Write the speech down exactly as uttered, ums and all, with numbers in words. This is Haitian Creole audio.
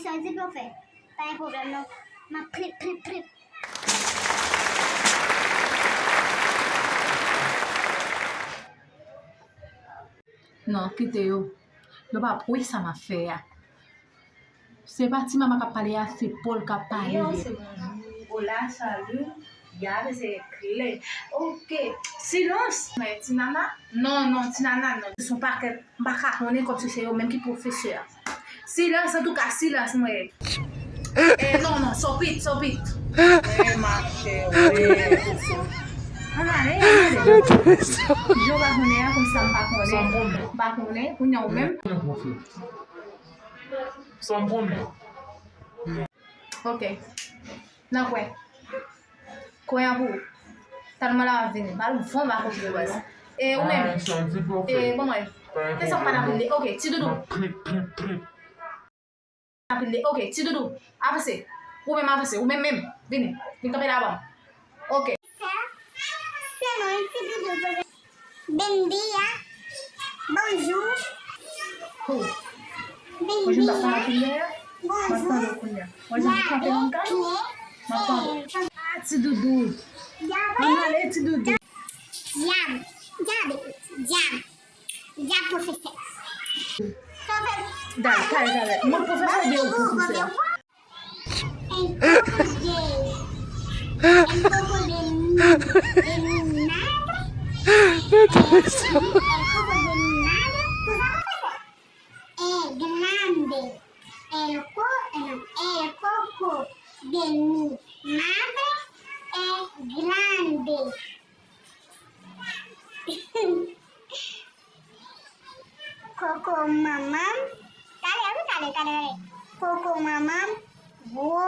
Sa w di pou yo fè? Pa gen pwoblèm non. M ap plip, plip, plip. Non, kite yo. Yo p ap wè sa m ap fè a. Se pa ti mama k ap pale a, se Paul k ap pale. Yo, se bonjou, ola, salut, gade, se klè. Ok, silans. Men, ti nana? Non, non, ti nana, non. Se yon pakèt, m pa ka konnen kòmsi se yo menm ki pwofesè a. Silans, antouka, silans, mwen. Eh, non, non, sòpit, sòpit. Eh, machè, wè. Ann ale, ann ale. Jan w pa konnen an, konsa m pa konnen. M pa konnen, kounye a ou menm. Sa m konnen. Ok. Nan kwen. Kwen an pou ou. Tann mwen la, m ap vini. Ba l yon von ba kote yo baz. E ou menm. E bon mwen. Te sa pa nan vini. Ok, ti doudou. Nan vini. Ok, ti doudou. Avanse. Ou menm avanse. Ou menm menm. Vini. Vin kanpe la ban. Ok. Sa, se mwen, ti doudou. Buen dia. Bonjou. Buen dia. Bonjou. Ah, ti doudou. Ann ale, ti doudou. Dyab. Dyab, dyab. Dyab pwofesè. Dale, dale, dale. Mwen pwofesè oubyen ou pwofesè? El coco de, el coco de mi, de mi madre, eh, el coco de mi madre, tú sabes qué es eso? Es grande, el co-, eh, no, el coco de mi madre es grande. Koko manman m. Talè, wi, talè, talè, talè. Koko manman m gwo.